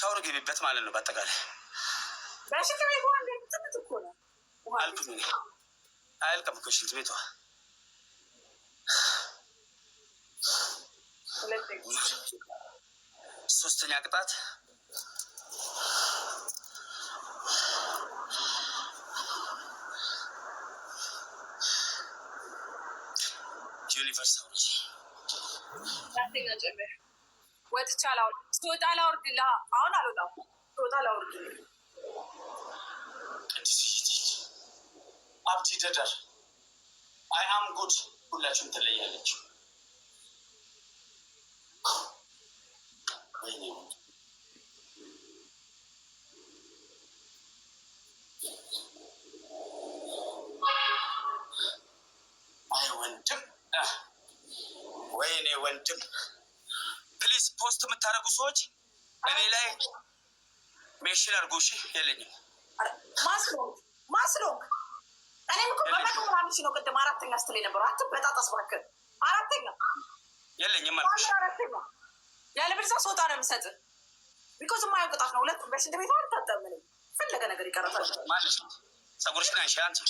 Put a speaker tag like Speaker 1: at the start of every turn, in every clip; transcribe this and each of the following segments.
Speaker 1: ሻወር ግቢበት ማለት ነው። በአጠቃላይ
Speaker 2: በሽንት ቤት ውሃ እንደምትጥጥ እኮ ነው።
Speaker 1: አልኩኝ እኔ አያልቅም እኮ ሽንት ቤቷ። ሶስተኛ ቅጣት Universe አውርጂ።
Speaker 2: አራተኛ ጨምር። ወጥቼ አላወርድ፣ ስወጣ ላውርድልህ። አሁን አልወጣም፣ ስወጣ ላውርድልህ።
Speaker 1: ቅዱስ አብዲ ደደር I am good። ሁላችሁም ትለያለች። ወይኔ፣ አይ ወንድም፣ ወይኔ ወንድም። Please post የምታደርጉ ሰዎች እኔ ላይ ሜሽን አድርጉ። እሺ፣ የለኝም።
Speaker 2: ማስሎንግ ማስሎንግ። እኔም እኮ በ100 ምናምን ሺህ ነው ቅድም አራተኛ ስትል የነበረው። አትበጣጠስ እባክህ። አራተኛ።
Speaker 1: የለኝም አልኩሽ።
Speaker 2: አራተኛ፣ ያለበለዚያ ስወጣ ነው የምሰጥህ። Because የማየው ቅጣት ነው። ሁለት በሽንት ቤት አልታጠብም እኔ። ፈለገ ነገር ይቀረታል።
Speaker 1: ማነሽ? ፀጉርሽን አንሺ አንቺ።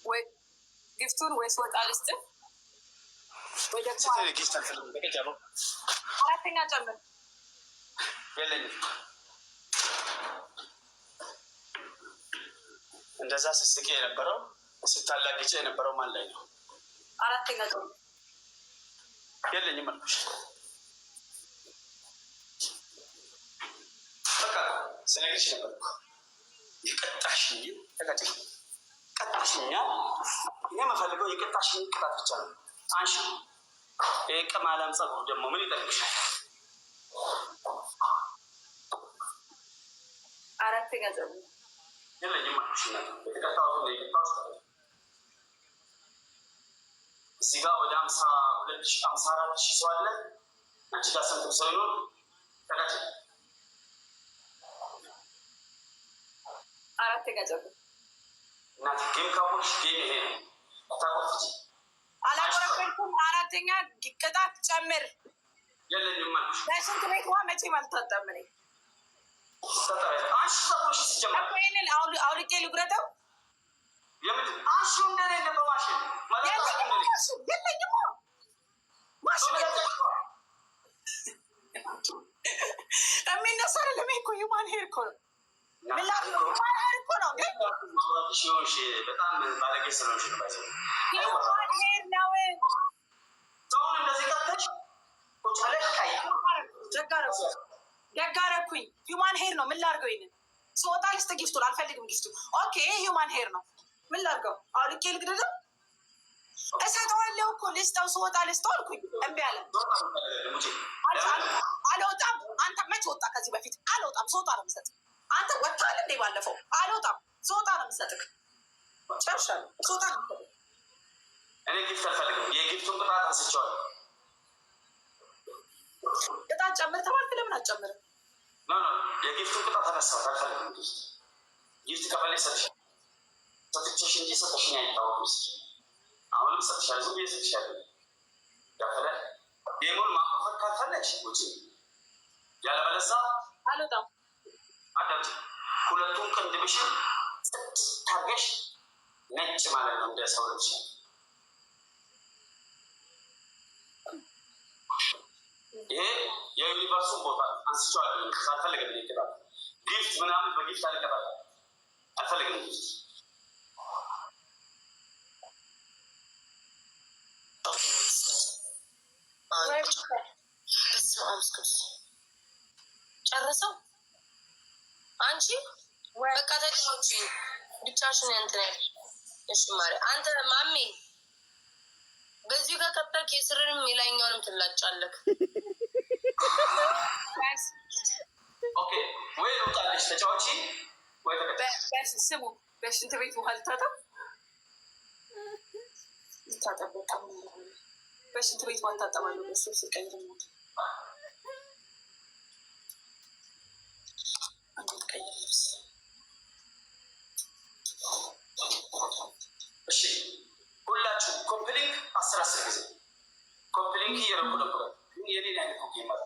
Speaker 2: ወይ gift ኡን ወይ ስወጣ ልስጥህ ወይ ደግሞ
Speaker 1: Gift አልፈልግም። በቀጃ ነው።
Speaker 2: አራተኛ ጨምር።
Speaker 1: የለኝም። እንደዛ ስስቄ የነበረው፣ ስታላግጬ የነበረው ማን ላይ ነው?
Speaker 2: አራተኛ ጨምር።
Speaker 1: የለኝም አልኩሽ። በቃ ስነግርሽ ነበር እኮ፣ የቀጣሽኝ ተቀጭ ቀጣሽኛ። እኔ የምፈልገው የቀጣሽኝ ቅጣት ብቻ ነው። አንሺ። ይህ ቅማላም ፀጉር ደግሞ ምን ይጠቅምሻል?
Speaker 2: አራተኛ ጨምር።
Speaker 1: የለኝም አልኩሽ። እናቴ የተቀጣሁትን የቀጣሁት እዚህ ጋር ወደ 52,000፣ 54,000 ሰው አለ። አንቺ ጋር ስንት ሰው ይኖር? ተቀጭ።
Speaker 2: አራተኛ ጨምር።
Speaker 1: እናቴ game ካወቅሽ game ይሄ ነው። አታቆፍጂ።
Speaker 2: አላቆረቆርኩም። አራተኛ ቅጣት ጨምር።
Speaker 1: የለኝም አልኩሽ።
Speaker 2: በሽንት ቤት ውሃ መቼም አልታጠብም እኔ።
Speaker 1: አንሺ ፀጉርሽ ሲጀመር።
Speaker 2: እኮ ይሄንን አውልቄ ልጉረጠው።
Speaker 1: የምንድን አንሺው እንደሌለ በማሽን መለጣ።
Speaker 2: የለኝም፣ የለኝም ማሽን የሚነሳ አይደለም። ይሄ እኮ human hair እኮ ነው። ምን ላድርገው? Human hair እኮ ነው ግን
Speaker 1: ሲሆንሽ በጣም ባለጌ ስለሆንሽ ነው። ባይዘ
Speaker 2: Human hair ነው።
Speaker 1: ሰውን እንደዚህ ቀጥተሽ ቁጭ ብለሽ ቀይ
Speaker 2: ደግ አደረኩኝ። Human hair ነው። ምን ላድርገው? ይሄንን ስወጣ ልስጥ gift ኡን። አልፈልግም gift ኡ። Okay፣ human hair ነው። ምን ላድርገው? አውልቄ ልግደለው? እሰጠዋለሁ እኮ፣ ልስጠው፣ ስወጣ ልስጠው አልኩኝ። እምቢ አለ። አልወጣም። አንተ መች ወጣ? ከዚህ በፊት አልወጣም፣ ስወጣ ነው የምሰጥ። አንተ ወጥተሃል እንዴ? ባለፈው አልወጣም፣ ስወጣ ነው የምሰጥክ። ጨርሻለሁ። ስወጣ ነው የምሰጥክ።
Speaker 1: እኔ gift አልፈልግም። የ gift ኡን ቅጣት አንስቼዋለሁ።
Speaker 2: ቅጣት ጨምር ተባልክ። ለምን አትጨምርም?
Speaker 1: No, የ gift ኡን ቅጣት አነሳሁት። አልፈልግም gift። Gift ከፈለግሽ ሰጥሻለሁ። ሰጥቼሽ እንጂ ሰጠሽኝ አይታወቅም። እስኪ አሁንም ሰጥሻለሁ። ዝም ብዬ ሰጥሻለሁ። ከፈለ game ኡን ማቆፈር ካልፈለግሽ ውጪ፣ ያለበለዚያ
Speaker 2: አልወጣም።
Speaker 1: አዳምጪ። ሁለቱን ቅንድብሽን ጽድት ታርገሽ ነጭ ማለት ነው እንደ ሰው ልጅ። ይሄ የ universe ኡን ቦታ አንስቼዋለሁ። አልፈልግም እኔ ቅጣት gift ምናምን በ gift አልቀጣም። አልፈልግም gift።
Speaker 3: በስመ አብ ቅዱስ ጨርሰው። አንቺ በቃ ተጫውቺ ብቻሽን እንትን ያልሽ። እሺ ማሪ፣ አንተ ማሜ በዚሁ ከቀጠልክ የስርንም የላይኛውንም ትላጫለህ።
Speaker 1: Okay፣ ወይ ልውጣልሽ ተጫዋቺ ወይ ተቀጣ።
Speaker 2: ስሙ፣ በሽንት ቤት ውሃ ልታጠብ፣ ልታጠብ፣ በቃ በሽንት ቤት ውሃ ታጠባለሁ። በሱ ስቀይር ነው አንድ ልቀይር ልብስ።
Speaker 1: እሺ ሁላችሁ copy link 10 10 ጊዜ copy link እየረኩ ነበር። የኔን አይነት gamer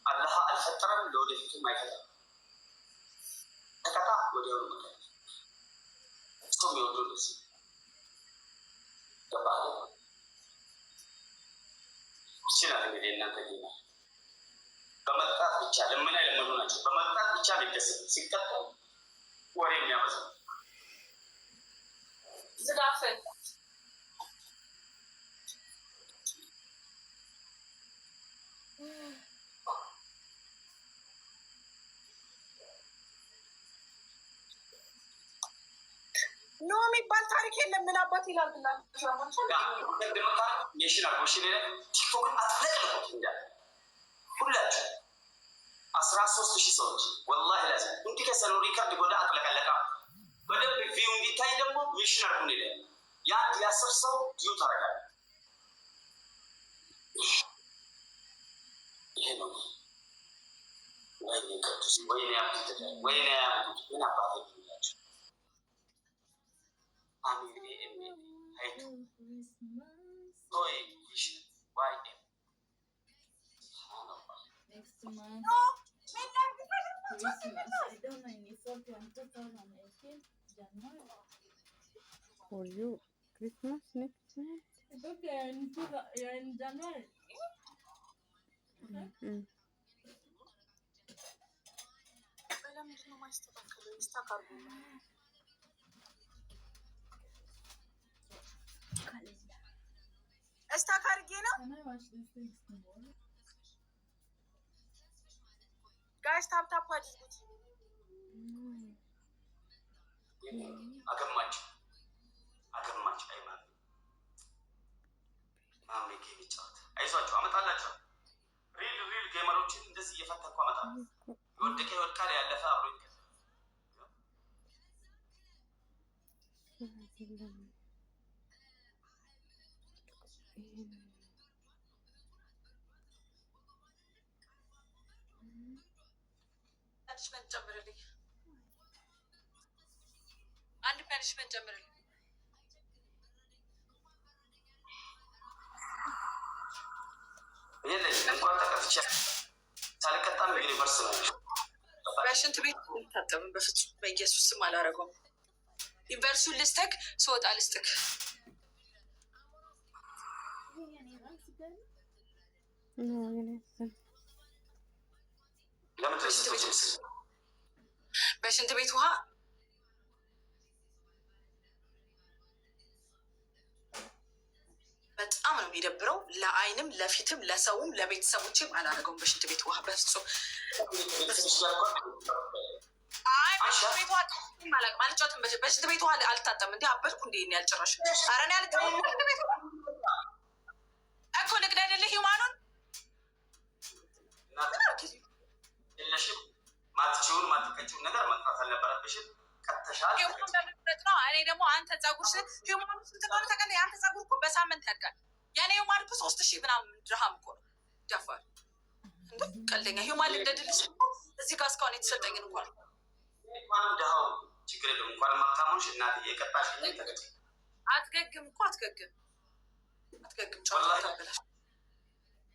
Speaker 1: አላህ አልፈጠረም፣ ለወደፊቱም አይፈጠርም። ተቀጣ፣ ወዲያውኑ መቀጣት። ሰው የሚወዱ እንደዚህ ገባህ? ይችላል እንግዲህ እናንተ gamer በመቅጣት ብቻ ልመና የለመዱ ናቸው። በመቅጣት ብቻ የሚደሰት ሲቀጡ ወሬ የሚያበዛው
Speaker 2: ዝጋፍን No የሚባል ታሪክ የለም። ምን አባት ይላል
Speaker 1: ቲክቶክን አጥለቅልቁት እንዳለ ሁላችሁ 13,000 ሰዎች ወላሂ ላዚም እንዲህ ከሰኑ record ጎዳ አጥለቀለቃ በደንብ view እንዲታይ ደግሞ ሚሽን አድርጉን ይላል። የአንድ የ10 ሰው view ታደርጋለህ። ይሄ ነው። ወይኔ ቅዱስ፣ ወይኔ አብዱ፣ ወይኔ አብዱ፣ ምን አባት ይላችሁ። አሚር ኤም ሀይቱ ቶይ ዋይ ኤም
Speaker 4: For you, Christmas next month?
Speaker 5: Ethiopia, you're in January.
Speaker 4: Mm.
Speaker 2: ለምንድን ነው የማይስተካከለው? stuck አድርጎ stuck አድርጌ ነው።
Speaker 5: Can I watch these things tomorrow?
Speaker 2: Guys tap tap አድርጉት።
Speaker 1: አገማች አገማች። አይ ማሜ ማሜ game ይጫወት። አይዟቸው አመጣላቸው። Real real gamer ኦችን እንደዚህ እየፈተኩ አመጣለሁ። የወደቀ ይወድቃል፣ ያለፈ አብሮ ይከተል።
Speaker 4: አይደለም።
Speaker 2: Punishment ጨምርልኝ። አንድ punishment ጨምርልኝ።
Speaker 1: የለኝም እንኳን ተቀጥቼ ሳልቀጣም universe ነው።
Speaker 2: በሽንት ቤት አልታጠብም በፍጹም በኢየሱስ ስም አላደርገውም። Universe ኡን ልስጥክ፣ ስወጣ ልስጥክ።
Speaker 4: No, የኔ
Speaker 1: ለምንድን ነው ሴቶች ምስል
Speaker 2: በሽንት ቤት ውሃ በጣም ነው የሚደብረው። ለአይንም ለፊትም ለሰውም ለቤተሰቦችም አላደርገውም። በሽንት ቤት ውሃ በፍጹም። አይ በሽንት ቤት ውሃ አላውቅም፣ አልጫወትም። በሽንት ቤት ውሃ አልታጠብም። እንዴ አበድኩ እንዴ? እኔ አልጨረስኩም። ኧረ እኔ አልታጠብም። በሽንት ቤት ውሃ እኮ ንግድ አይደለ human ኡን
Speaker 1: የለሽም። ማትችውን ማትቀጭውን ነገር መጥራት አልነበረብሽም። ቀጥተሻል።
Speaker 2: Human በመምረጥ ነው። እኔ ደግሞ አንተ ፀጉር human ኡ ስንት እንደሆነ ታውቃለህ? የአንተ ፀጉር እኮ በሳምንት ያድጋል። የኔ human እኮ 3000 ምናምን ድርሃም እኮ ነው። ደፋር እንደ ቀልደኛ human ልግደድልሽ እዚህ ጋር እስካሁን የተሰጠኝን እንኳን
Speaker 1: እንኳንም ድሃው ችግር የለም። እንኳንም ሀብታም ሆንሽ እናትዬ፣ የቀጣሽኝ ተቀጭ።
Speaker 2: አትገግም እኮ አትገግም፣ አትገግም። ጨዋታ ታበላሽ።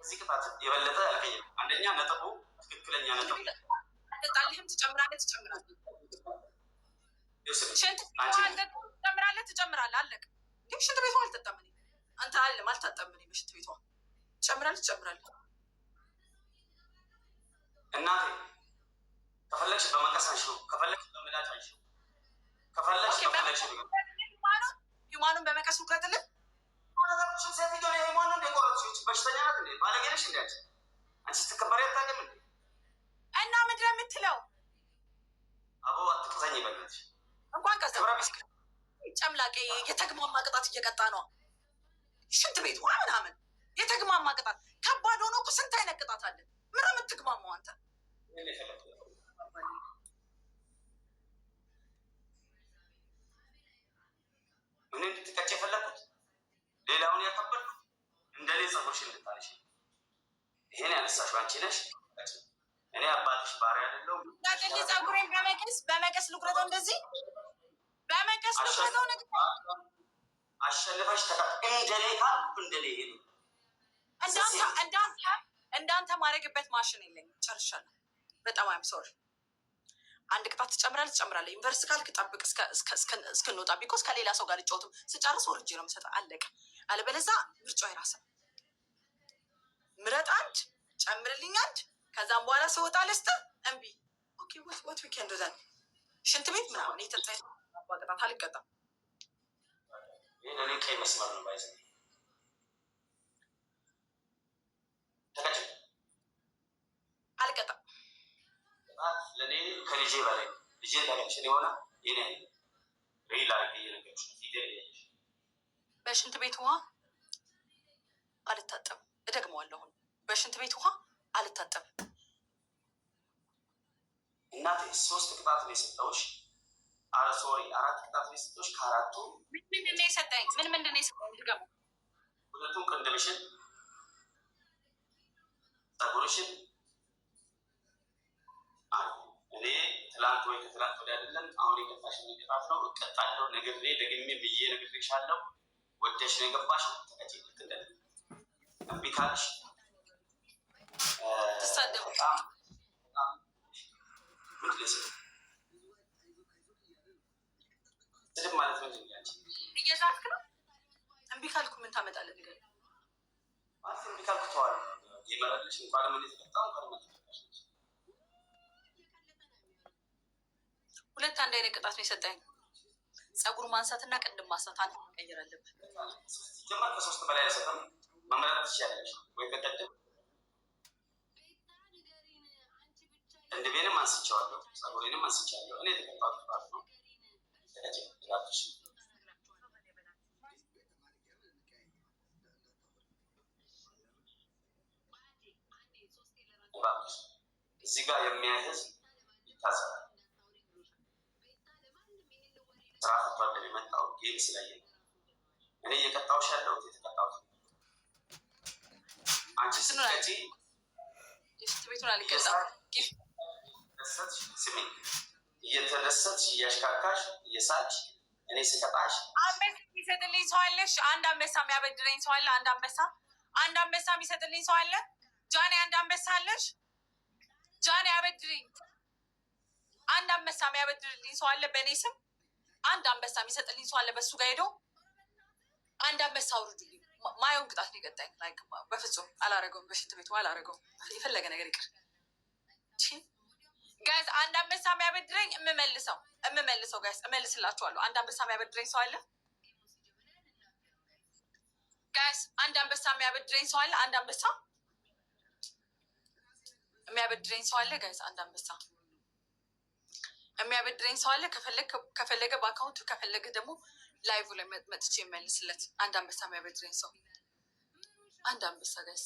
Speaker 1: እዚህ ቅጣት የበለጠ አልቀይም። አንደኛ ነጥቡ ትክክለኛ ነጥቡ
Speaker 2: አልጠጣልህም። ትጨምራለህ፣ ትጨምራለህ። ሽንት
Speaker 1: አንቺ
Speaker 2: ትጨምራለህ፣ ትጨምራለህ። አለቀ። እንዴ ሽንት ቤቷ አልጠጣም እኔ አንተ አለም አልታጠብም እኔ በሽንት ቤቷ። ትጨምራለህ፣ ትጨምራለህ።
Speaker 1: እናቴ ከፈለግሽ በመቀስ አንሺው፣ ከፈለግሽ በምላጭ አንሺው፣ ከፈለግሽ በፈለግሽ
Speaker 2: human ኡን በመቀስ ልቁረጥልህ።
Speaker 1: ነገሮችን ሴትዮ ነው human ኡ እንደ ቆረጥሽ በሽተኛ ናት እንዴ? ባለጌ ነሽ እንዴ አንቺ? አንቺ ስትከበሪ አታውቂም እንዴ?
Speaker 2: እና ምንድን ነው የምትለው?
Speaker 1: አቦ አትቅዘኝ በእናትሽ።
Speaker 2: እንኳን ቀዘ
Speaker 1: ክብረ ቢስ
Speaker 2: ጨምላቄ የተግማማ ቅጣት እየቀጣ ነው። ሽንት ቤት ውሃ ምናምን የተግማማ ቅጣት ከባድ ሆኖ እኮ ስንት አይነት ቅጣት አለ። ምን ነው የምትግማማው አንተ?
Speaker 1: እኔ እንድትቀጭ የፈለግኩት ሌላውን ያከበድኩት እንደ እኔ ፀጉርሽን እንድታነሺ ይሄን ያነሳሽው አንቺ ነሽ። እኔ አባትሽ ባሪያ አይደለሁም።
Speaker 2: ጠቅል ፀጉሬን በመቀስ ልቁረጠው፣ እንደዚህ በመቀስ ልቁረጠው። ነገር
Speaker 1: አሸንፈሽ ተቀጥ እንደኔ ካልኩ እንደኔ ይሄ ነው።
Speaker 2: እንዳንተ እንዳንተ የማደርግበት ማሽን የለኝም። ጨርሻለሁ። በጣም I'm sorry። አንድ ቅጣት ትጨምራለህ ትጨምራለህ። Universe ካልክ ጠብቅ እስክንወጣ፣ because ከሌላ ሰው ጋር ልጫወትም ስጨርስ ወርጄ ነው የምሰጠው። አለቀ። አለበለዛ ምርጫው የራስህ ነው። ምረጥ አንድ፣ ጨምርልኝ አንድ። ከዛም በኋላ ስወጣ ልስጥህ። እምቢ፣ okay, what we can do then? ሽንት ቤት ምናምን የተጣ ቅጣት አልቀጣም።
Speaker 1: ይህ ለእኔ ቀይ መስመር ነው። ባይዘ ተቀጭ።
Speaker 2: አልቀጣም።
Speaker 1: ቅጣት ለእኔ ከልጄ በላይ ነው። ልጄ ታውቂያለሽ፣ እኔ ሆነ የኔ real አድርጌ እየነገርኩሽ ነው። ፊቴን እያየሽ።
Speaker 2: በሽንት ቤት ውሃ አልታጠብም። እደግመዋለሁ። አሁን በሽንት ቤት ውሃ አልታጠብም።
Speaker 1: እናቴ፣ ሶስት ቅጣት ነው የሰጠሁሽ። አረ sorry፣ አራት ቅጣት ነው የሰጠሁሽ። ከአራቱ
Speaker 2: ምን ምንድን ነው የሰጠኝ? ምን ምንድን ነው የሰጠኝ? ድገሙ።
Speaker 1: ሁለቱም ቅንድብሽን፣ ፀጉርሽን አለ። እኔ ትላንት ወይ ከትላንት ወዲያ አይደለም፣ አሁን የቀጣሽኝ ቅጣት ነው። እቀጣለሁ። ነግሬ ደግሜ ብዬ ነግሬሻለሁ። ወደሽ ነው የገባሽው። ተቀጪ። ልክ እንደ እምቢ ካልሽ
Speaker 2: ትሳደቡ።
Speaker 1: በጣም በጣም ምንድን ነው ስድብ? ስድብ ማለት ምንድን ነው? ያንቺ
Speaker 2: እየዛትክ ነው። እምቢ ካልኩ ምን ታመጣለህ? ንገረኝ።
Speaker 1: ማለት እምቢ ካልኩ ተዋል ይመራልሽ። እንኳንም እኔ ተቀጣሁ እንኳንም አልተቀጣሽ።
Speaker 2: ሁለት አንድ አይነት ቅጣት ነው የሰጠኝ። ፀጉር ማንሳትና ቅንድብ ማንሳት፣ አንድ መቀየር አለብህ።
Speaker 1: ሲጀመር ከሶስት በላይ አልሰጥም። መምረጥ ትችያለሽ ወይ ከቀድም ቅንድቤንም አንስቼዋለሁ፣ ፀጉሬንም አንስቼዋለሁ። እኔ የተቀጣሁት ቅጣት ነው። ተቀጪ እባክሽ። እባክሽ፣ እዚህ ጋር የሚያይ ህዝብ ይታዘባል። ስራ ፈቶ አይደለም የመጣው፣ game ስላየ ነው። እኔ እየቀጣሁሽ ያለሁት የተቀጣሁት ነው። አንቺ ስትቀጪ
Speaker 2: የሽንት ቤቱን አልገዛም።
Speaker 1: እየተደሰትሽ፣ ስሚ፣ እየተደሰትሽ፣ እያሽካካሽ፣ እየሳቅሽ እኔ ስቀጣሽ
Speaker 2: አንበሳ የሚሰጥልኝ ሰው አለሽ? አንድ አንበሳ የሚያበድረኝ ሰው አለ? አንድ አንበሳ፣ አንድ አንበሳ የሚሰጥልኝ ሰው አለ? ጃኒ፣ አንድ አንበሳ አለሽ? ጃኒ፣ አበድሪኝ። አንድ አንበሳ የሚያበድርልኝ ሰው አለ? በእኔ ስም አንድ አንበሳ የሚሰጥልኝ ሰው አለ? በሱ ጋር ሄዶ አንድ አንበሳ አውርዱልኝ። ማየውን ቅጣት ነው የቀጣኝ። Like በፍጹም አላረገውም። በሽንት ቤቱ አላረገውም። የፈለገ ነገር ይቅር። Guys፣ አንድ አንበሳ የሚያበድረኝ፣ የምመልሰው guys፣ እመልስላችኋለሁ። አንድ አንበሳ የሚያበድረኝ ሰው አለ? Guys፣ አንድ አንበሳ የሚያበድረኝ ሰው አለ? አንድ አንበሳ የሚያበድረኝ ሰው አለ? Guys፣ አንድ አንበሳ የሚያበድረኝ ሰው አለ? ከፈለገ በ account ኡ፣ ከፈለገ ደግሞ live ላይ መጥቼ የመልስለት። አንድ አንበሳ የሚያበድረኝ ሰው፣ አንድ አንበሳ guys።